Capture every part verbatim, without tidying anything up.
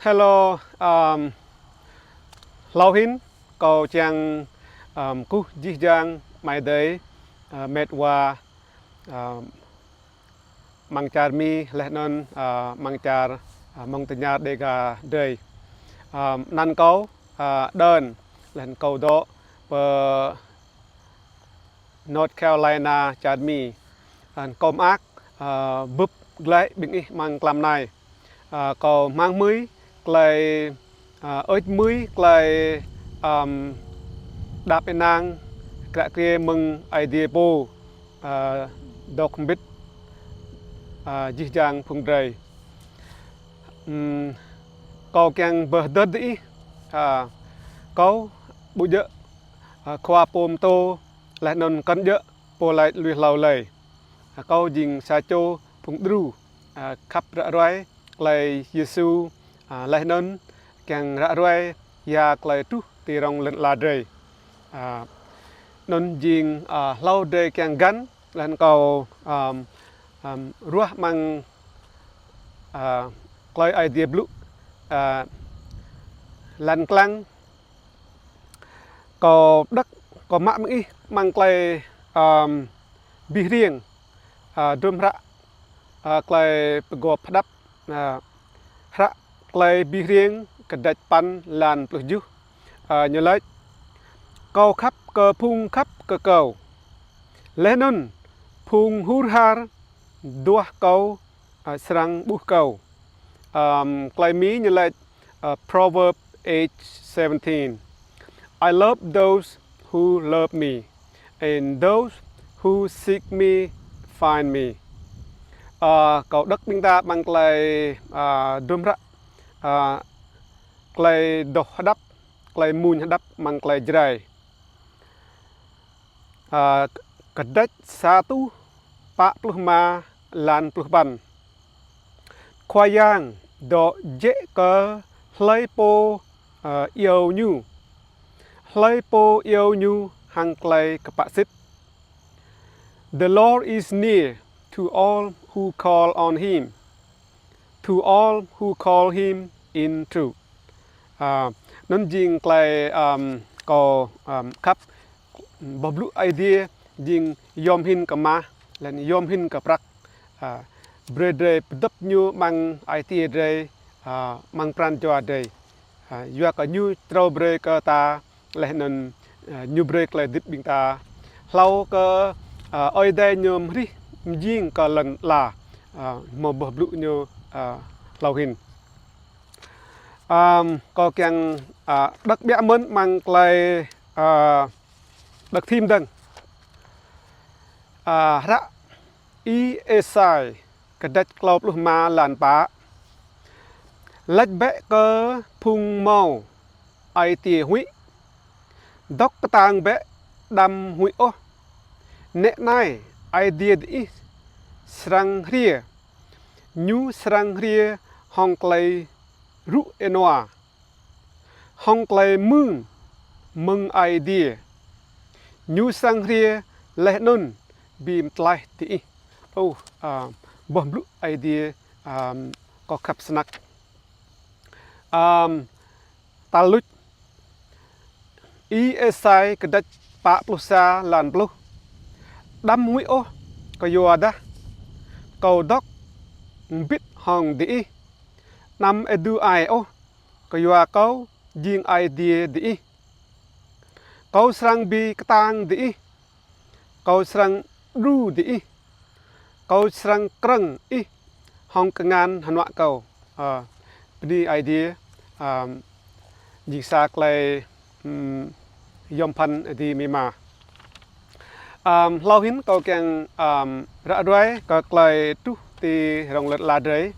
Hello, um, hlâo hĭn kâo čiăng, um, kkuh jih jang amai adei, uh, mĕt wa, um, mơ̆ng čar Mi leh anăn, uh, mơ̆ng čar, uh, mơ̆ng ti ñar Đêga drei. Um, anăn kâo, uh, Đơn, leh anăn kâo dôk pơ North Carolina čar Mi. Ơ, kâo mơak, ơ, bưp glaĭ ƀing ih mơ̆ng tlam anei. Ơ, kâo hmăng hmưi klei, ơ, ơč hmưi klei, ăm, đăp ênang kiă kriê mơ̆ng Aê Diê pô, ơ, dôk mbĭt, ơ, jih jang phung drei. Ừm, kâo čiăng bi hdơr diih, ơ, kâo ƀu djŏ, ơ, khua pô mtô, leh anăn kăn djŏ pô lač lui hlâo lei. Ơ, kâo jing sa čô phung đru, ơ, khăp ră ruai klei Yêsu, ơ, leh anăn čiăng ră ruai ya klei truh ti rŏng lăn ala drei. Ơ, anăn jing, ơ, hlâo drei čiăng găn, leh anăn kâo, ăm, ăm, ruah mơ̆ng, ơ, klei Aê Diê blŭ, ơ, lăn klang kâo đŏk, kâo mă mơ̆ng ih mơ̆ng klei, ăm, Bi Hriêng, ơ, hdruôm hră, ơ, klei pơgop hđăp, ơ, hră klei Bi Hriêng kdrêč păn lan pluh kjuh, ơ, ñu lač: Kâo khăp kơ phung khăp kơ kâo. Leh anăn phung hur har duah kâo, ơ, srăng ƀuh kâo. Ăm, klei Mi ñu lač, ơ, Proverb eight seventeen. I love those who love me, and those who seek me find me. Ơ, kâo đŏk ƀing ta mơ̆ng klei, ơ, hdruôm hră, ơ, klei doh hđăp, klei mmuñ hđăp mơ̆ng klei Jrai. Ơ, kdrêč sa êtuh pă pluh êma lan pluh păn. Khua Yang dôk jĕ kơ hlei pô, ơ, iêu ñu, hlei pô iêu ñu hŏng klei kpă sĭt. The Lord is near to all who call on him, to all who call him in truth. Ơ, anăn jing klei, ăm, kâo, ăm, khăp, boh blŭ Aê Diê jing yuôm hĭn kơ mah, leh anăn yuôm hĭn kơ prăk. Ơ, brei drei pơdăp ñu mơ̆ng ai tiê drei, ơ, mơ̆ng pran jua drei. Ơ, yua kơ ñu trâo brei kơ ta, leh anăn, ơ, ñu brei klei hdĭp ƀing ta. Hlâo kơ, ơ, Aê Diê ñu mrih mjing kơ lăn ala, ơ, mâo boh blŭ ñu, ơ, hlâo hĭn. Ăm, kâo čiăng, ơ, đŏk ƀiă mơ̆n mơ̆ng klei, ơ, đŏk thim dơ̆ng. Ơ, hră Y-Êsai kdrêč klâo pluh êma lan pă. Lač bĕ kơ phung mâo ai tiê huĭ: Dôk ktang bĕ, đăm huĭ ôh. Nĕ anei, Aê Diê diih srăng hriê. Ñu srăng hriê hŏng klei rŭ ênua, hŏng klei mưng mơ̆ng Aê Diê. Ñu srăng hriê leh anăn bi mtlaih diih. Ơ, ơ, boh blŭ Aê Diê, ăm, kâo khăp snăk. Ăm, tal luč, Y-Êsai kdrêč pă pluh sa lan pluh. Đăm huĭ ôh, kyuadah kâo dôk mbĭt hŏng diih. Đăm êdu ai ôh, kyua kâo jing Aê Diê diih. Kâo srăng bi ktang diih. Kâo srăng đru diih. Kâo srăng krơ̆ng ih hŏng kngan hnuă kâo. Ơ, bni Aê Diê, ăm, jing sa klei, ưm, yuôm bhăn Aê Diê mĭma. Ăm, hlâo hĭn kâo čiăng, ăm, ră ruai kơ klei truh ti rŏng lăn ala drei.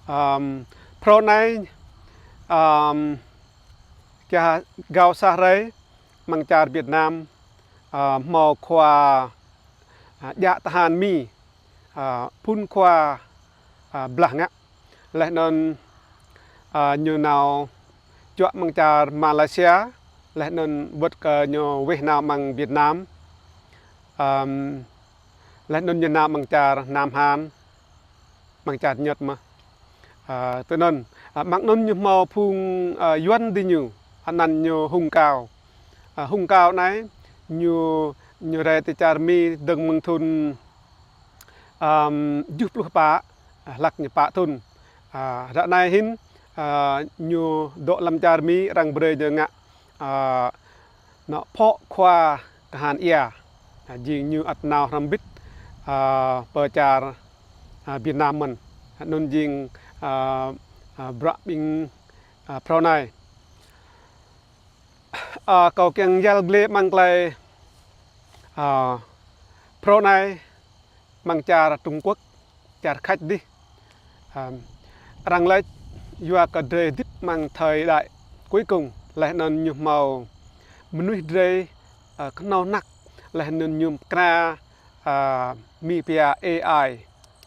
Ăm, phrâo anei, ăm, kiă gao sa hrei mơ̆ng čar Việt Nam, ơ, mâo khua, ơ, djă tơhan Mi, ơ, phŭn khua, ơ, blah ngă. Leh anăn, ơ, ñu nao čuă mơ̆ng čar Malaysia, leh anăn wăt kơ ñu weh nao mơ̆ng Việt Nam. Ăm, leh anăn ñu nao mơ̆ng čar Nam Hàn, mơ̆ng čar Nhật mơh. Ơ, tui anăn, ơ, mơ̆ng anăn ñu mâo phung, ơ, Yuăn diñu, anăn ñu Hung Cao. Ơ, Hung Cao anei, ñu, ñu rai ti čar Mi dơ̆ng mơ̆ng thŭn, ăm, kjuh pluh pă, ơ, hlăk ñu pă thŭn. Ơ, ară anei hĭn, ơ, ñu dôk hlăm čar Mi arăng brei ñu ngă, ơ, nŏ phŏ khua kahan êa. Ơ, jing ñu ăt nao hrăm mbĭt, ơ, pơ čar, ơ, Việt Nam mơ̆n. Anăn jing, ơ, ơ, bruă ƀing, ơ, phrâo anei. Ơ, kâo čiăng yăl dliê mơ̆ng klei, ơ, phrâo anei mơ̆ng čar Trung Quốc, čar Khač dih. Ơ, arăng lač yua kơ drei hdĭp mơ̆ng thời đại cuối cùng, leh anăn ñu mâo mnuih drei, ơ, knhâo hnăk, leh anăn ñu mkra, ơ, Mi pia A I,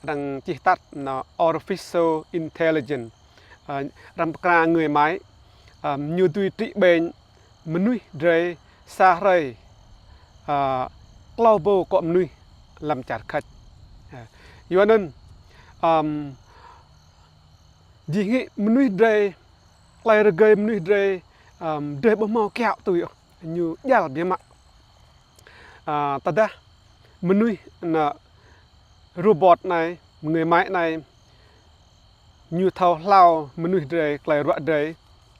arăng čih tắt nŏ artificial intelligence. Ơ, arăng mkra người máy, ơ, ñu dưi trị bệnh mnuih drei sa hrơi, ơ, klâo êbâo kŏ mnuih hlăm čar Khač. Ơ, yua anăn, ăm, jing hĕ mnuih drei, klei rơgơi mnuih drei, ăm, drei ƀuh mâo kiăo tui ôh, ñu djăl biă mă. Ơ, tơdah mnuih nŏ robot anei, người máy anei, ñu thâo hlao mnuih drei, klei ruă drei.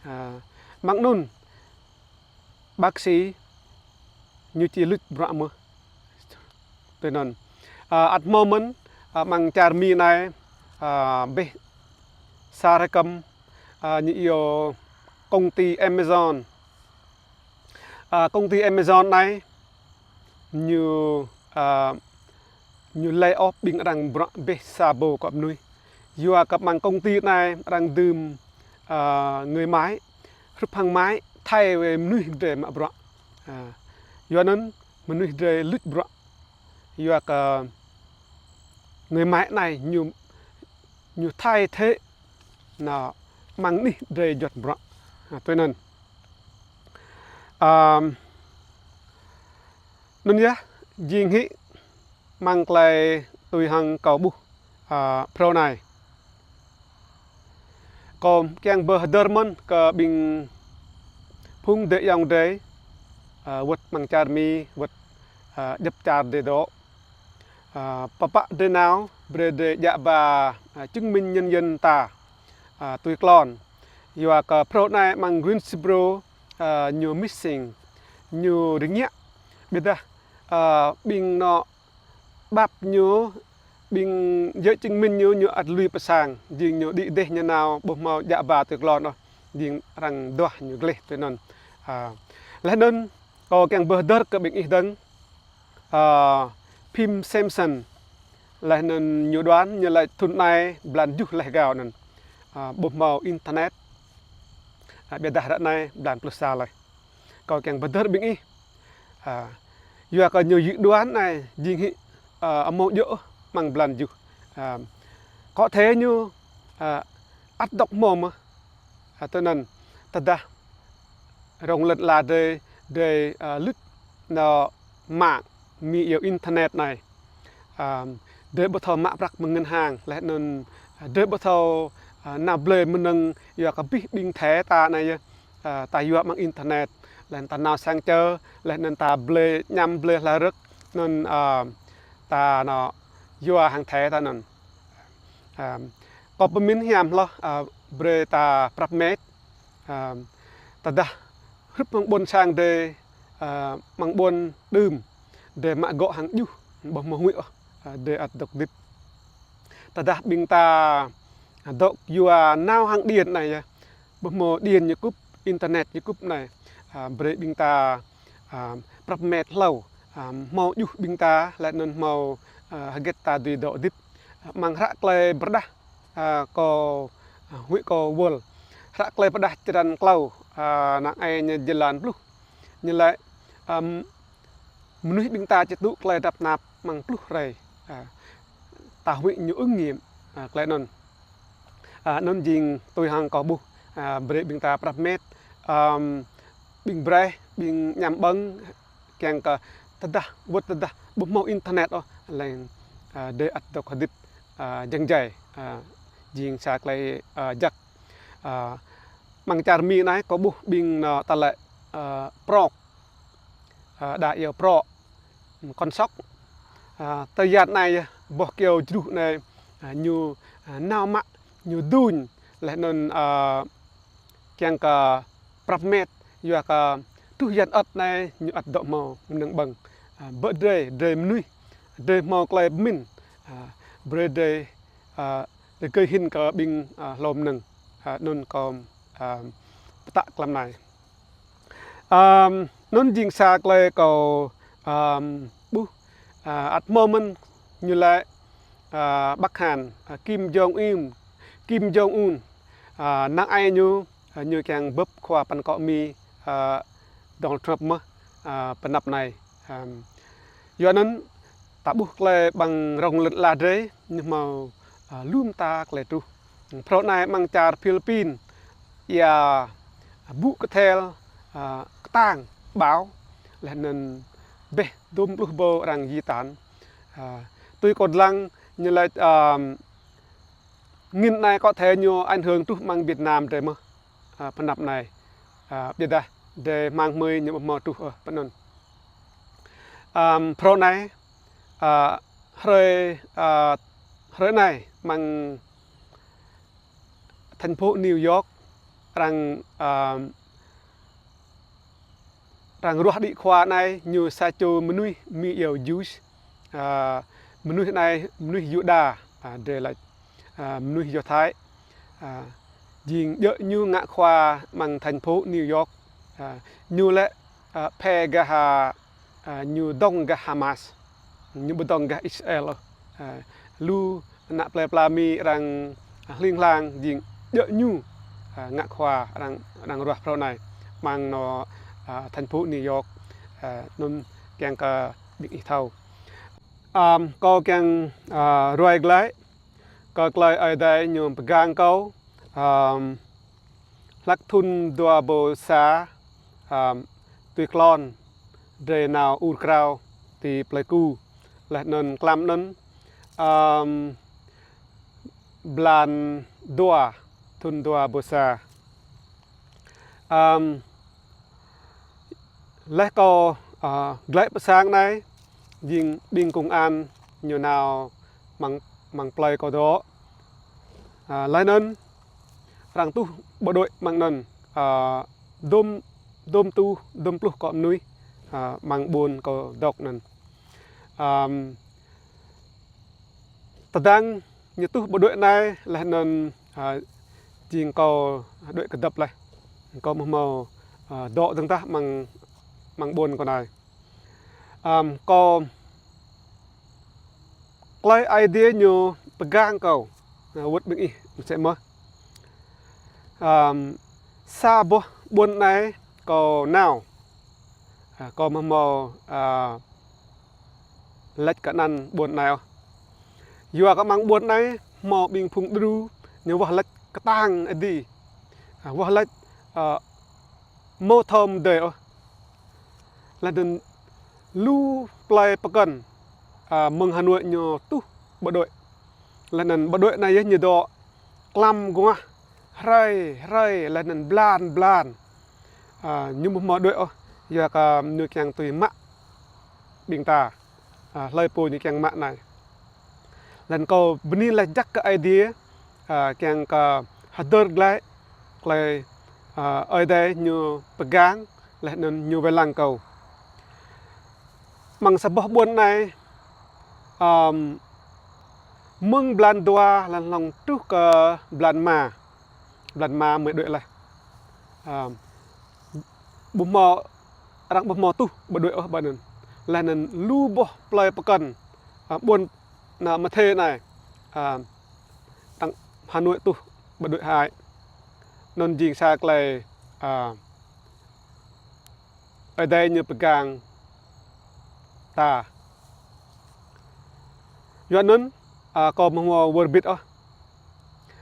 Ơ, mơ̆ng anăn, bác sĩ, ñu či luč bruă mơh. Tui anăn. Ơ, ăt mâo mơ̆n, ơ, mơ̆ng čar Mi anei, ơ, ƀĕ sa rơkăm, ơ, ñu iêu công ty Amazon. Ơ, công ty Amazon anei, ñu, ơ, ñu lay off ƀing arăng bruă ƀĕ sa êbâo kŏ mnuih. Yua kơ mơ̆ng công ty anei arăng dưm, ơ, người máy, hrup hŏng máy thay wê mnuih drei mă bruă. Ơ, yua anăn mnuih drei luč bruă. Yua kơ người máy anei ñu, ñu thay thế nŏ mơ̆ng anih drei juăt bruă. Ơ, tui anăn. Ăm, anăn yơh, jing hĕ mơ̆ng klei tui hŏng kâo ƀuh, ơ, phrâo anei. Kâo čiăng bi hdơr mơ̆n kơ ƀing phung adei ayŏng drei, ơ, wăt mơ̆ng čar Mi, wăt, ơ, djăp čar drei dôk. Ơ, pă pă drei nao, brei drei djă ba, ơ, chứng minh nhân dân ta, ơ, tui klon. Yua kơ phrâo anei mơ̆ng Greensboro, ơ, ñu missing, ñu rơngiă. Ƀiădah, ơ, ƀing nŏ ƀăp ñu, ƀing giấy chứng minh ñu, ñu ăt lui pơ sang, jing ñu đĭ êdeh ñu nao, ƀuh mâo djă ba tui klon ôh, jing arăng duah ñu gleh tui anăn. Ơ, leh anăn, kâo čiăng bi hdơr kơ ƀing ih dơ̆ng, ơ, phim Simpson, leh anăn ñu đoán, ñu lač thŭn anei blan kjuh leh êgao anăn, ơ, ƀuh mâo internet, ơ, ƀiădah ară anei blan pluh sa leh. Kâo čiăng bi hdơr ƀing ih. Ơ, yua kơ ñu dự đoán anei jing hĕ, ơ, amâo djŏ ôh mơ̆ng blan kjuh. Ơ, có thể ñu, ơ, ăt dôk mâo mơh. Ơ, tui anăn tơdah rŏng lăn ala drei, drei, ơ, luč nŏ mạng, Mi iêu internet anei. Ơ, drei ƀu thâo mă prăk mơ̆ng ngân hàng, leh anăn, ơ, drei ƀu thâo, ơ, nao blei mnơ̆ng yua kơ abih ƀing thẻ ta anei yơh. Ơ, ta yua mơ̆ng internet, leh anăn ta nao sang čơ, leh anăn ta blei ñăm blei hlei rơ̆k, anăn, ơ, ta nŏ yua hŏng thẻ ta anăn. Ơ, kâo pơmĭn hiam hloh, ơ, brei ta prăp mĕt, ơ, tơdah hrup hŏng ƀuôn sang drei, ơ, mơ̆ng ƀuôn đưm, drei mă gŏ hŏng djuh, ƀu mâo huĭ ôh, ơ, drei ăt dôk hdĭp. Tơdah ƀing ta, ơ, dôk yua nao hŏng điện anei yơh, ƀu mâo điện ñu kŭp, internet ñu kŭp anei, ơ, brei ƀing ta, ơ, prăp mĕt hlâo, ơ, mâo djuh ƀing ta, leh anăn mâo, ơ, hgĕt ta dưi dôk hdĭp. Ơ, mơ̆ng hră klei bi êdah, ơ, kâo, ơ, huĭ kâo wơl. Hră klei bi êdah črăn klâo, ơ, năng ai ñu jơlan pluh. Ñu lač, ơ, mnuih ƀing ta či tŭ klei dăp năp mơ̆ng pluh hrei. Ơ, ta huĭ ñu ứng nghiệm, ơ, klei anăn. Ơ, anăn jing tui hŏng kâo ƀuh, ơ, brei ƀing ta prăp mĕt, ơ, ƀing braih, ƀing ñăm ƀơ̆ng, čiăng kơ tơdah, wăt tơdah ƀu mâo internet ôh, leh, ơ, drei ăt dôk hdĭp, ơ, jơ̆ng jai, ơ, Jing sa klei, a, jăk. A, mơ̆ng čar Mi anei kâo ƀuh ƀing nao ta lĕ, a, prŏk. A, đa iêu prŏk. Kon sŏk. A, tơ yan anei yơh, boh kyâo jruh anei, a, ñu, a, nao mă, ñu duñ, leh anăn, a, kiăng kơ prăp mĕt, yua kơ truh yan ăt anei ñu ăt dôk mâo mnơ̆ng ƀơ̆ng. A, bơ drei, drei mnuih, drei mâo klei mĭn, a, brei drei, a, rơgơi hĭn kơ ƀing, a, hlô mnơ̆ng, a, anăn kâo, a, ptah klăm anei. Ăm, anăn jing sa klei kâo, ăm, ƀuh, a, ăt mâo mơ̆n ñu lĕ, a, Bắc Hàn, a, Kim Jong Un, Kim Jong Un, a, năng ai ñu, a, ñu kiăng bưp khua păn kŏ Mi, a, Donald Trump mơh, a, pơ anăp anei. Ăm, yua anăn ta ƀuh klei ƀăng rŏng lăn ala drei, ñu mâo, a, lu mta klei truh. Phrâo anei mơ̆ng čar Philippin, ia, bŭ kthel, a, ktang, ƀâo, leh anăn ƀĕ dŭm pluh êbâo arăng jĭ tan. A, tui kâo dlăng ñu lač, ăm, ngĭn anei kơ thei ñu ảnh hưởng truh mơ̆ng Việt Nam drei mơh. A, pơ anăp anei. A, ƀiădah drei hmăng hmưi ñu ƀu mâo truh, ơ, pơ anăn. Ăm, phrâo anei, a, hrơi, a, hrơi anei mơ̆ng thành phố New York, arăng, a, arăng ruah đĭ khua anei ñu sa čô mnuih Mi iêu Jews. A, mnuih anei, mnuih Yuđa, a, drei lač, a, mnuih Do Thái. A, jing djŏ ñu ngă khua mơ̆ng thành phố New York. A, ñu lĕ, a, phe gah, a, a, ñu dŏng gah Hamas. Ñu ƀu dŏng gah Israel ôh. A, lu ană plei pla Mi arăng, a, hling hlang jing djŏ ñu, a, ngă khua arăng, arăng ruah phrâo anei. Mơ̆ng nao, a, thành phố New York, a, anăn kiăng kơ ƀing ih thâo. Ăm, kâo kiăng, a, ruai glaĭ kơ klei Aê Diê ñu pơgang kâo, ăm, hlăk thŭn dua êbâo sa, ăm, tui klon drei nao ur krao ti Pleiku. Leh anăn klăm anăn, ăm, blan dua thŭn dua êbâo sa. Ăm, leh kâo, a, glaĭ pơ sang anei, jing ƀing công an ñu nao mơ̆ng, mơ̆ng plei kâo dôk. A, leh anăn arăng tuh bộ đội mơ̆ng anăn, a, dŭm, dŭm tuh, dŭm pluh kŏ mnuih, a, mơ̆ng ƀuôn kâo dôk anăn. Ăm, tơdang ñu tuh bộ đội anei leh anăn, a, jing kâo đuĕ kdăp leh. Kâo ƀu mâo, a, dôk dơ̆ng tah mơ̆ng, mơ̆ng ƀuôn kâo anei. Ăm, kâo klei Aê Diê ñu pơgang kâo, a, wăt ƀing ih msĕ mơh. Ăm, sa boh ƀuôn anei kâo nao. A, kâo ƀu mâo, a, lač kơ anăn ƀuôn anei ôh. Yua kơ mơ̆ng ƀuôn anei mâo ƀing phung đru ñu wah lač ktang êdi. A, wah lač, a, mâo thâo mdei ôh. Leh anăn lu plei pơkŏn, a, mơ̆ng Hà Nội ñu tuh bộ đội. Leh anăn bộ đội anei yơh ñu dôk klăm guah hrơi, hrơi, leh anăn blan, blan. A, ñu ƀu mâo đuĕ ôh, yua kơ ñu kiăng tui mă ƀing ta. A, hlei pô ñu kiăng mă anei. Leh anăn kâo bơni lač jăk kơ Aê Diê, a, kiăng kơ hdơr glaĭ klei, a, Aê Diê ñu pơgang, leh anăn ñu wai lăng kâo. Mơ̆ng sa boh ƀuôn anei, ăm, mơ̆ng blan dua lăn hlŏng truh kơ blan êma. Blan êma mơ̆ đuĕ leh. Ăm, ƀu mâo, arăng ƀu mâo tuh bộ đội ôh ƀơ anăn. Leh anăn lu boh plei pơkŏn, a, ƀuôn nao mthê anei, a, arăng Hà Nội tuh bộ đội hai. Anăn jing sa klei, a, Aê Diê ñu pơgang ta. Yua anăn, a, kâo ƀu mâo wơr bĭt ôh.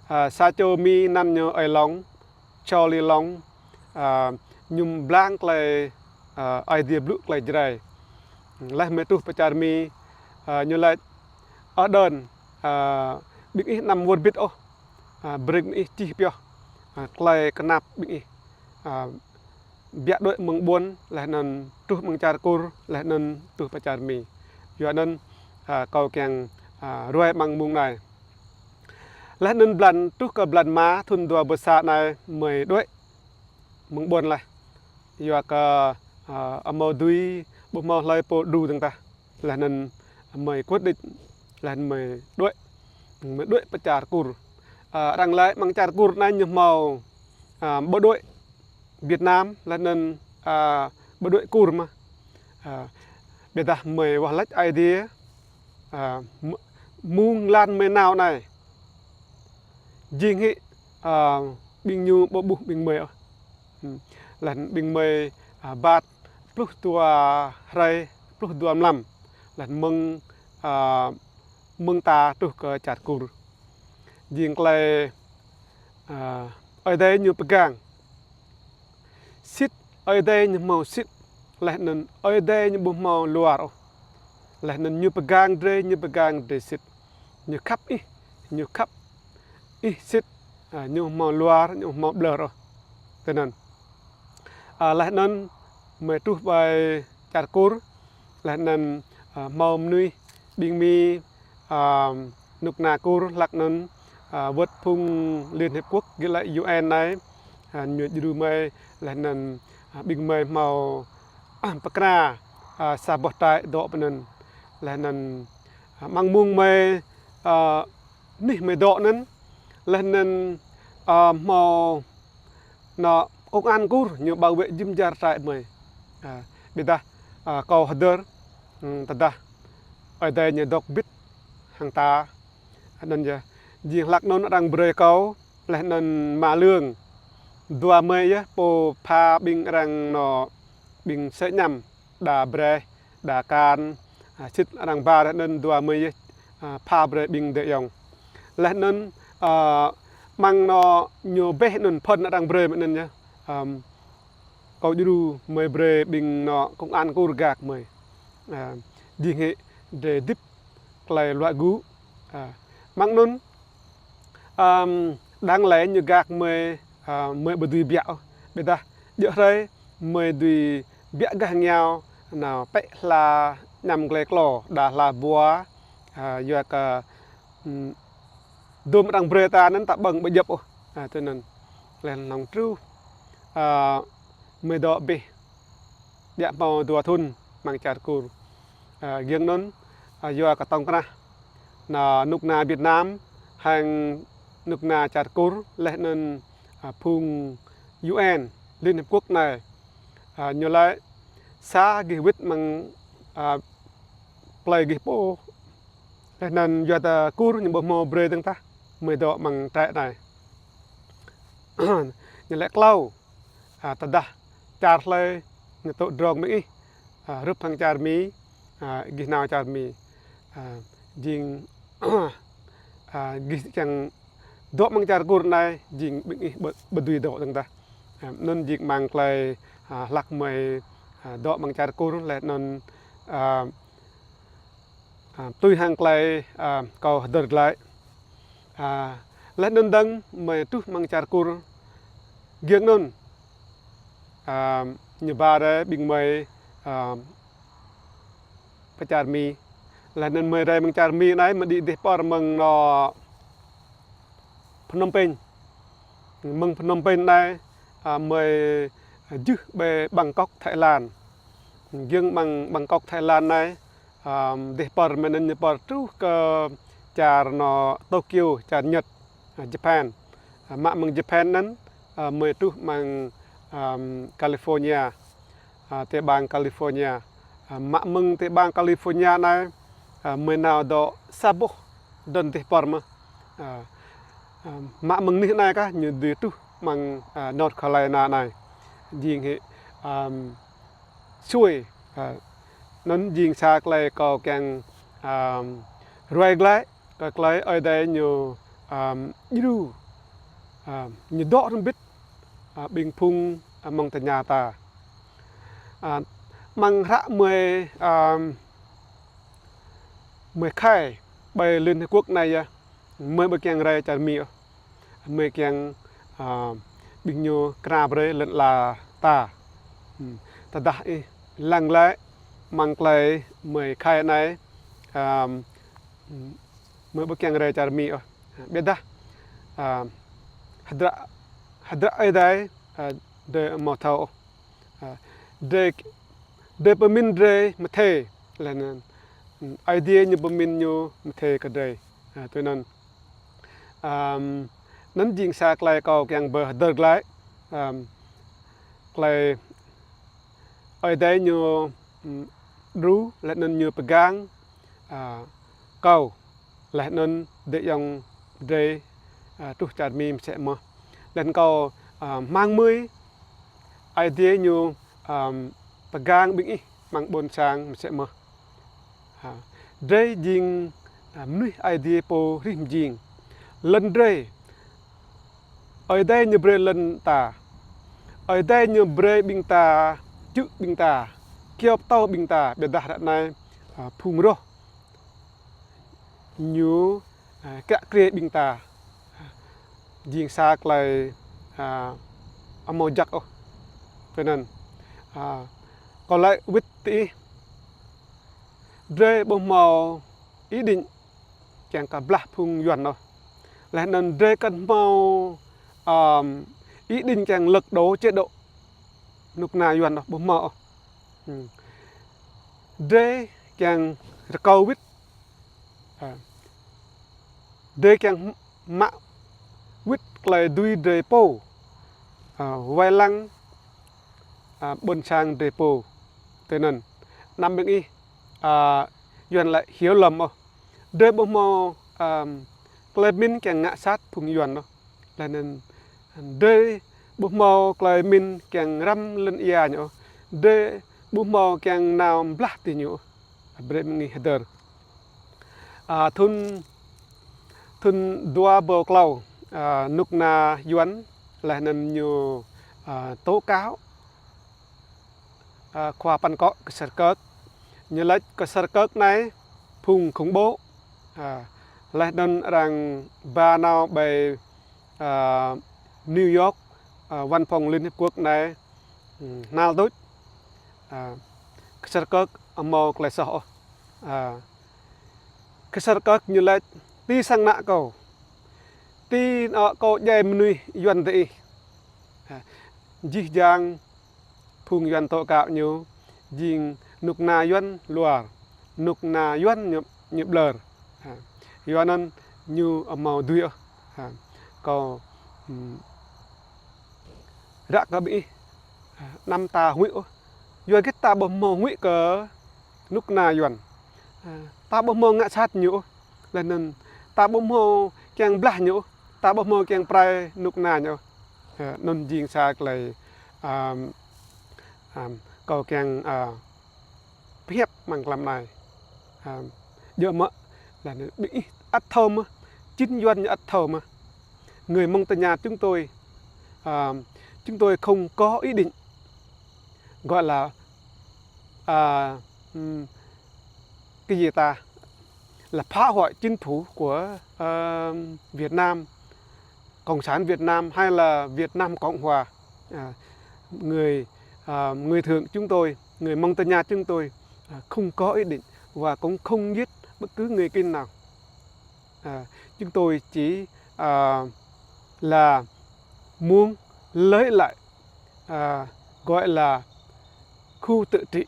A, sa čô Mi anăn ñu Ơi Long, Charlie Long, a, ñu mblang klei, a, Aê Diê blŭ klei Jrai. Leh mơ̆ truh pơ čar Mi, a, ñu lač, ơ Đơn, a, ƀing ih anăm wơr bĭt ôh. a, brei ƀing ih čih pioh, a, klei knap ƀing ih, a, biă đuĕ mơ̆ng ƀuôn, leh anăn truh mơ̆ng čar Kur, leh anăn truh pơ čar Mi. Yua anăn, a, kâo kiăng, a, ruai mơ̆ng mông anei. Leh anăn blan, truh kơ blan êma thŭn dua êbâo sa anei mơi đuĕ mơ̆ng ƀuôn leh. Yua kơ, a, amâo dưi, ƀu mâo hlei pô đru dơ̆ng tah. Leh anăn mơi quyết định, leh anăn mơi đuĕ, mơi đuĕ pơ čar Kur. A, arăng lač mơ̆ng čar Kur anei ñu mâo, a, bộ đội Việt Nam, leh anăn, a, bộ đội Kur mơh. A, ƀiădah mơi wah lač Aê Diê, a, m-, mông lăn mơi nao anei. Jing hĕ, a, ƀing ñu ƀu ƀuh ƀing mơi ôh. Hmm. Leh anăn ƀing mơi, a, êbat pluh dua hruê, pluh dua mlam. Leh anăn mơ̆ng, a, mơ̆ng ta truh kơ čar Kur. Jing klei, a, Aê Diê ñu pơgang. Sĭt Aê Diê ñu mâo sĭt. Leh anăn Aê Diê ñu ƀu mâo luar ôh. Leh anăn ñu pơgang drei, ñu pơgang drei sĭt. Ñu khăp ih, ñu khăp ih sĭt. A, ñu mâo luar, ñu mâo ƀlŏr ôh. Tui anăn. A, leh anăn mơi truh ƀai čar Kur, leh anăn, a, mâo mnuih ƀing Mi, a, knŭk kna Kur hlăk anăn, a, wăt phung Liên Hiệp Quốc gĭ lač U N anei, a, ñu djru mơi, leh anăn, a, ƀing mơi mâo, a, pơkra, a, sa boh trại dŏ pơ anăn. Leh anăn, a, mơ̆ng mông mơi, a, anih mơi dŏ anăn, leh anăn, a, mâo anăn công an Kur ñu bảo vệ jŭm dar trại mơi. A, ƀiădah, a, kâo hdơr, hmm, tơdah Aê Diê ñu dôk mbĭt hăng ta. Anăn yơh, jing hlăk anăn arăng brei kâo, leh anăn Ama Lương. Dua mơi yơh, pô pha ƀing arăng anăn, ƀing sĕ ñăm, đa Breh, đa Kan, a, sĭt arăng ba leh anăn dua mơi yơh, a, pha brei ƀing dê yŏng. Leh anăn, a, mơ̆ng anăn ñu ƀĕ anăn phŭn arăng brei mơ̆ng anăn yơh. Ăm, kâo djru mơi brei ƀing anăn công an Kur gak mơi. A, jing hĕ drei hdĭp klei luă gŭ. A, mơ̆ng anăn, ăm, đang lĕ ñu gak mơi, a, mơi ƀu dưi biă ôh. Ƀiădah, djŏ hruê, mơi dưi biă gah êngao, nao pĕ hla ñăm glei klô, đa hla bua, a, yua kơ, ưm, dŭm arăng brei ta anăn ta ƀơ̆ng ƀu djŏp ôh. A, tui anăn. Leh anăn truh, a, mơi dŏ ƀĭ. Ƀiă mâo dua thŭn mơ̆ng čar Kur. A, giăng anăn, a, yua kơ tŏng krah. Anăn knŭk kna Việt Nam, hăng knŭk kna čar Kur, leh anăn, a, phung U N, Liên Hiệp Quốc anei. A, ñu lač sa gih wĭt mơ̆ng, a, plei gih pô. Leh anăn yua ta Kur ñu ƀu mâo brei dơ̆ng tah, mơi dŏ mơ̆ng trại anei. Ñu lač klâo, a, tơdah čar hlei ñu tŭ drŏng mơ̆ng ih, a, rup hăng čar Mi, a, gih nao čar Mi. A, jing, a, gih čiăng dŏ mơ̆ng čar Kur anei, jing ƀing ih ƀu, ƀu dưi dŏ dơ̆ng tah. A, anăn jing mơ̆ng klei, a, hlăk mơi, a, dŏ mơ̆ng čar Kur, leh anăn, a, a, tui hăng klei, a, kâo hdơr glaĭ. A, leh anăn dơ̆ng mơi truh mơ̆ng čar Kur giăng anăn. A, ñu ba rai ƀing mơi, a, pơ čar Mi. Leh anăn mơi rai mơ̆ng čar Mi anei mơi đĭ dêh pơr mơ̆ng anăn Phnom Penh. Mơ̆ng Phnom Penh anei, a, mơi, a, jưh ƀơi Bangkok, Thái Lan. Giăng mơ̆ng Bangkok, Thái Lan anei, ăm, dêh pơr mơi anăn ñu pơr truh kơ čar anăn Tokyo, čar Nhật, a, Japan. A, mă mơ̆ng Japan anăn, a, mơi truh mơ̆ng, ăm, California, a, tiểu bang California. A, mă mơ̆ng tiểu bang California anei, a, mơi nao dŏ sa boh dŭm dêh pơr mơh. A, a, mă mơ̆ng anih anei kah ñu dưi truh mơ̆ng, a, North Carolina anei. Jing hĕ, ăm, sui, a, anăn jing sa klei kâo kiăng, ăm, ruai glaĭ, kơ klei Aê Diê ñu, ăm, djru, ăm, ñu dŏ hrăm mbĭt, a, ƀing phung, a, mơ̆ng tơña ta. A, mơ̆ng hră mơi, ăm, mơi khai ƀai Liên Hiệp Quốc anei yơh, mơi ƀu kiăng rai čar Mi ôh. mơi kiăng, a, ƀing ñu kra brei lăn ala ta. Hmm. Tơdah ih lăng lĕ măng klei mơi khai anei, a, mơi ƀu kiăng rai čar Mi ôh. Ƀiădah, a, hdră, hdră Aê Diê, a, drei amâo thâo ôh. A, drei, drei pơmĭn drei mthê, leh anăn, hmm, Aê Diê ñu pơmĭn ñu mthê kơ drei. A, tui anăn. Ăm, anăn jing sa klei kâo kiăng bi hdơr glaĭ. Ăm, klei Aê Diê ñu, ăm, đru, leh anăn ñu pơgang, a, kâo, leh anăn dê ayŏng drei, a, truh čar Mi msĕ mơh. Leh anăn kâo, a, hmăng hmưi, Aê Diê ñu, ăm, pơgang ƀing ih mơ̆ng ƀuôn sang msĕ mơh. Ha. Drei jing, a, mnuih Aê Diê pô hrih mjing. Lăn drei, Aê Diê ñu brei lăn ta. Aê Diê ñu brei ƀing ta, čư̆ ƀing ta, kyâo ptâo ƀing ta, ƀiădah ară anei, a, phung roh ñu, a, kiă kriê ƀing ta. Jing sa klei, a, amâo jăk ôh. Tui anăn, a, kâo lač wĭt ti ih, drei ƀu mâo ý định kiăng kơ blah phung Yuăn ôh. Leh anăn drei kăn mâo, ăm, ý định kiăng lật đổ chế độ knŭk kna Yuăn ôh, ƀu mâo ôh. Hmm. Drei kiăng rơkâo wĭt. A. Drei kiăng mă wĭt klei dưi drei pô. A, wai lăng, a, ƀuôn sang drei pô. Tui anăn, anăm ƀing ih, a, Yuăn lač hiểu lầm ôh. Drei ƀu mâo, ăm, klei mĭn kiăng ngă sat phung Yuăn ôh. Leh anăn drei ƀu mâo klei mĭn kiăng răm lăn ia ñu ôh. Drei ƀu mâo kiăng nao blah ti ñu ôh. Brei ƀing ih hdơr. A, thŭn, thŭn dua êbâo klâo, a, knŭk kna Yuăn leh anăn ñu, a, tố cáo, a, khua păn kŏ Ksor Kơk. Ñu lač Ksor Kơk anei phung khủng bố. A, leh anăn arăng ba nao ƀơi, a, New York, a, văn phòng Liên Hiệp Quốc anei, hmm, knhal tuč. A, Ksor Kơk amâo klei soh ôh. A, Ksor Kơk ñu lač ti sang anăn kâo. Ti anăn kâo djai mnuih Yuăn diih. A, jih jang phung Yuăn tố cáo ñu jing knŭk kna Yuăn luar, knŭk kna Yuăn ñu, ñu ƀlơr. Ha. Yuăn anăn ñu amâo dưi ôh. Ha. Kâo, hmm, ră kơ ƀing ih, ha, anăm ta huĭ ôh. Yua hgĕt ta ƀu mâo huĭ kơ knŭk kna Yuăn. Ha. Ta ƀu mâo ngă sat ñu ôh. Leh anăn ta ƀu mâo kiăng blah ñu ôh. Ta ƀu mâo kiăng prai knŭk kna ñu ôh. Ha. Anăn jing sa klei, ăm, ăm, kâo kiăng, a, pơhiăp mơ̆ng klăm anei. Ăm, djŏ mơ̆, leh anăn ƀing ih ăt thâo mơh, chính Yuăn ñu ăt thâo mơh. Người Mông Tây Nhã chúng tôi, ăm, chúng tôi không có ý định, gọi là, à, ừm, cái gì ta, là phá hoại chính phủ của, ơ, Việt Nam, Cộng sản Việt Nam hay là Việt Nam Cộng Hòa. À, người, à, người Thượng chúng tôi, người Mông Tây Nhã chúng tôi, à, không có ý định và cũng không giết bất cứ người Kinh nào. À, chúng tôi chỉ, à, là muốn lấy lại, à, gọi là khu tự trị,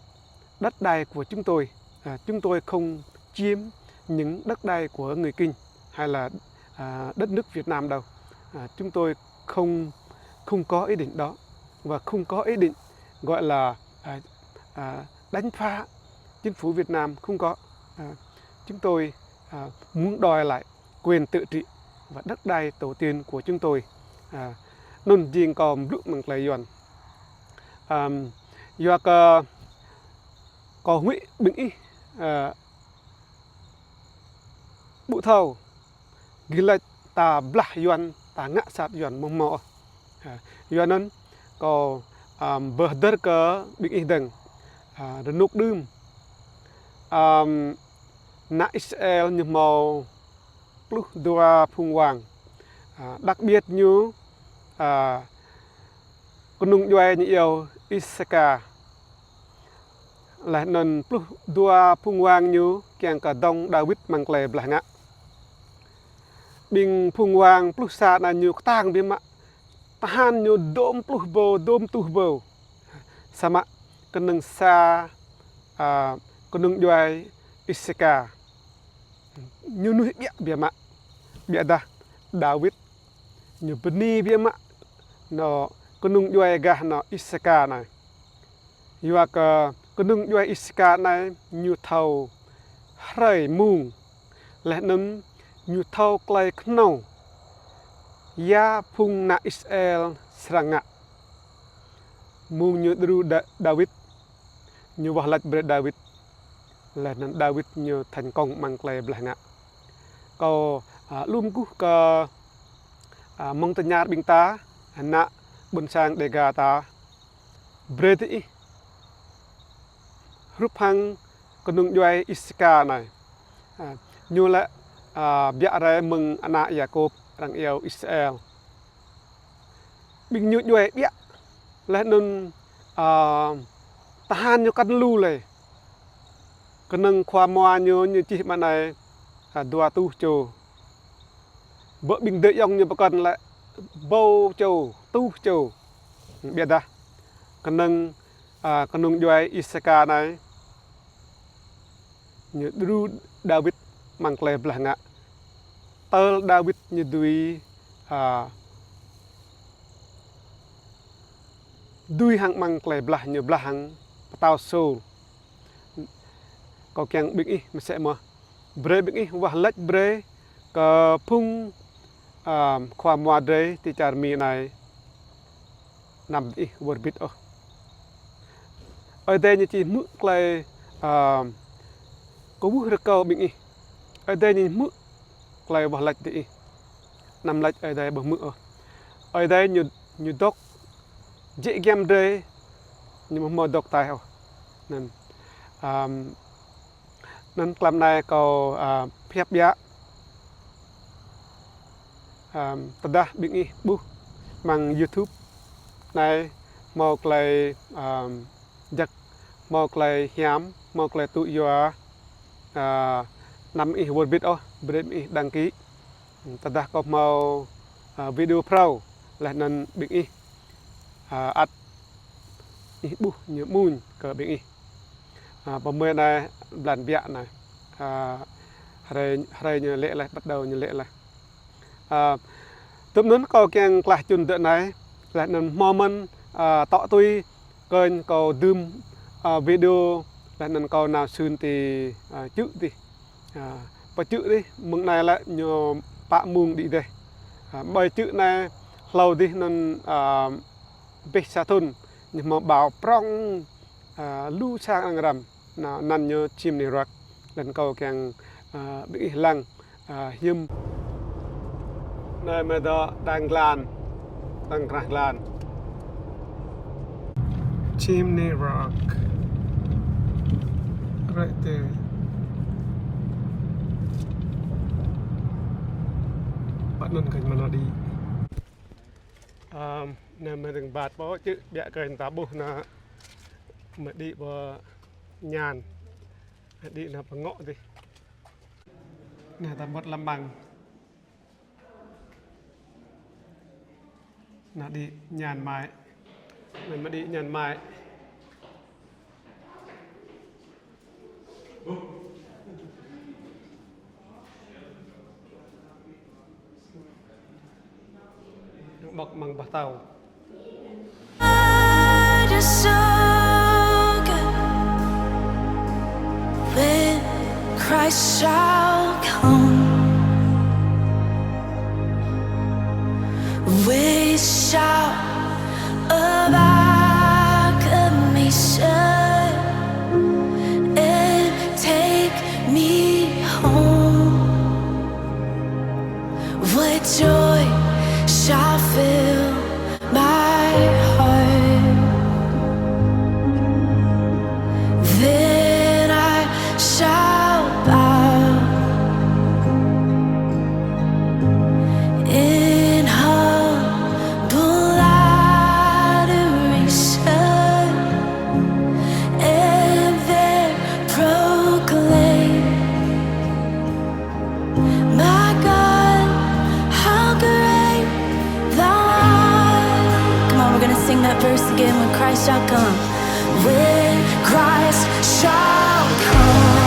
đất đai của chúng tôi. À, chúng tôi không chiếm những đất đai của người Kinh hay là, à, đất nước Việt Nam đâu. À, chúng tôi không, không có ý định đó và không có ý định gọi là, à, à, đánh phá chính phủ Việt Nam, không có. À, chúng tôi, à, muốn đòi lại quyền tự trị và đất đai tổ tiên của chúng tôi. À, anăn jing kâo blŭ mơ̆ng klei Yuăn. Ăm, yua kơ kâo huĭ ƀing ih, à, ƀu thâo, gĭ lač ta blah Yuăn, ta ngă sat Yuăn mơh mơh. Ha, Yuăn anăn kâo, ăm, bi hdơr kơ ƀing ih dơ̆ng. Ha, rơnŭk đưm, ăm, ană Israel ñu mâo pluh dua phung wang. Đặc biệt ñu, a, knŭng djuai ñu iêu Isaka. Leh anăn pluh dua phung wang ñu kiăng kơ dŏng Đawit mơ̆ng klei blah ngă. Ƀing phung wang pluh sa anăn ñu ktang biă mă. Tơhan ñu dŭm pluh êbâo, dŭm êtuh êbâo. Samơ̆ knŏng sa, a, knŭng djuai Isaka. Ñu nuih ƀiă biă mă. Ƀiădah Đawit ñu bơni biă mă nŏ knŭng djuai gah nŏ Isaka anei. Yua kơ knŭng djuai Isaka anei ñu thâo hrơi mông, leh anăn ñu thâo klei knhâo ya phung anak Israel srăng ngă. Mông ñu đru Đa-, Đawit, ñu wah lač brei Đawit, leh anăn Đawit ñu thành công mơ̆ng klei blah ngă. Kâo, a, lŏ kkuh kơ, a, mơ̆ng tơñar ƀing ta, anak ƀuôn sang Đêga ta, brei diih hrup hăng knŭng djuai Isaka anei. A, ñu lĕ, a, ƀiă rai mơ̆ng anak Yakôp arăng iêu Israel. Ƀing ñu djuai ƀiă. Leh anăn, a, tơhan ñu kăn lu lei. Knŏng khua mua ñu, ñu čih mơ̆ng anei, a, dua êtuh čô. Bơ ƀing adei ayŏng ñu pơkŏn lĕ êbâo čô, êtuh čô. Ƀiădah knŏng, a, knŭng djuai Isaka anei ñu đru Đawit mơ̆ng klei blah ngă. Tơl Đawit ñu dưi, a, dưi hăng mơ̆ng klei blah ñu blah hăng pơtao Sôl. Kâo kiăng ƀing ih msĕ mơh. Brei ƀing ih wah lač brei kơ phung, a, khua mua drei ti čar Mi anei. Anăm ih wơr bĭt ôh. Aê Diê ñu či hmư̆ klei, a, kwưh rơkâo ƀing ih. Aê Diê ñu hmư̆ klei wah lač diih. Anăm lač Aê Diê ƀu hmư̆ ôh. Aê Diê ñu, ñu dôk jĕ giăm drei, ñu ƀu mâo dôk taih ôh. Anăn, a, anăn klăm anei kâo, a, pơhiăp ƀiă. A, tơdah ƀing ih ƀuh mơ̆ng YouTube anei mâo klei, a, jăk, mâo klei hiam, mâo klei tŭ yua, a, anăm ih wơr bĭt ôh, brei ƀing ih đăng ký. Tơdah kâo mâo, a, video mrâo, leh anăn ƀing ih, a, ăt ih ƀuh ñu mmuñ kơ ƀing ih. A, pơmơi anei blan ƀiă anei. A, hrei, hrei ñu lĕ leh, bắt đầu ñu lĕ leh. A, tŭm anăn kâo kiăng klah čŭn dơ̆ng anei, leh anăn mâo mơ̆n, a, tŏ tui kênh kâo dưm, a, video, leh anăn kâo nao sưn ti, a, čư̆ dih. A, pơ čư̆ dih, mơ̆ng anei lĕ ñu pă mông đĭ dih. A, ƀơi čư̆ anei hlâo dih anăn, a, ƀĕ sa thŭn, ñu mâo ƀâo prŏng, a, lu sang arăng răm. Anăn ñu Chimney Rock. Leh anăn kâo kiăng, a, ƀing ih lăng, a, hiăm. Anei mơ̆ dôk đang glan, đang krah glan. Chimney Rock. Right there. Pă anăn kơ mnă đĭ. Ăm, anei mơ̆ dơ̆ng ƀat pô čư̆ ƀiă kơ ta ƀuh anăn mnă đĭ pô ñan. Đĭ anăn pô ngŏ dih. Anei ta mŭt lăm ƀăng. Anăn đĭ ñan mai. Anăn mnă đĭ ñan mai. Ƀŏk mơ̆ng ƀah tâo. When Christ shall come, we shall abide the mission and take me home. What joy shall fill my heart? Then I shall bow in Verse again, with Christ shall come. With Christ shall come.